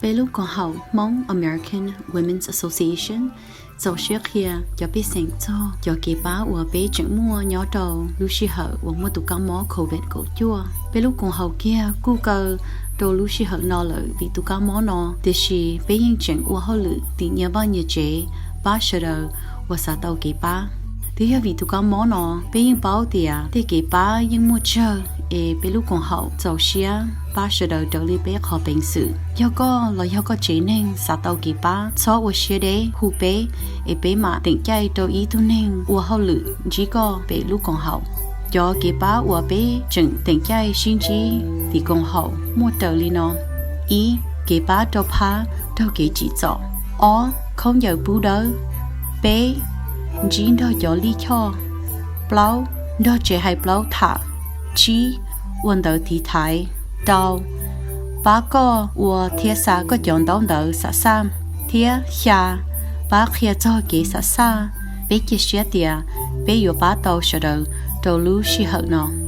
Peb lub koom haum Hmoob American Women's Association txaus siab qhia cov pej xeem txog cov kev pab uas peb tseem muaj nyob rau lub sij hawm uas muaj tus kab mob COVID kaum cuaj. Peb lub koom haum kiag kuj kaw rau lub sij hawm no lawm vim tus kab mob no, tiam sis peb yeej tseem ua hauj lwm tim nyias vaj nyias tsev pab sawv daws uas xav tau kev pab. Twb yog vim tus kab mob no, peb yeej paub tias tej kev pab yeej muaj tsawg, es peb lub koom haum txaus siab pab sawv daws raws li peb qhov peev xwm. Yog koj los yog koj tsev neeg xav tau kev pab, txhob ua siab deb, hu peb, es peb mam teem caij rau ib tug neeg ua hauj lwm ntsib koj pem lub koom haum. Cov kev pab uas peb tseem teem caij sib ntsib tim koom haum muaj raws li no: ib, kev pab rau phab raug kev tsim txom; ob, khaub ncaws pub dawb; peb, ntsib nrog cov lij choj; plaub, nrog tsev hais plaub tham; tsib, ua ntawv tiv thaiv; rau, pab koj ua thiab xa koj cov ntaub ntawv xam xaj; thiab xya, pab qhia txog kev xam xaj. Peb cia siab tias peb yuav pab tau sawv daws rau lub sij hawm no.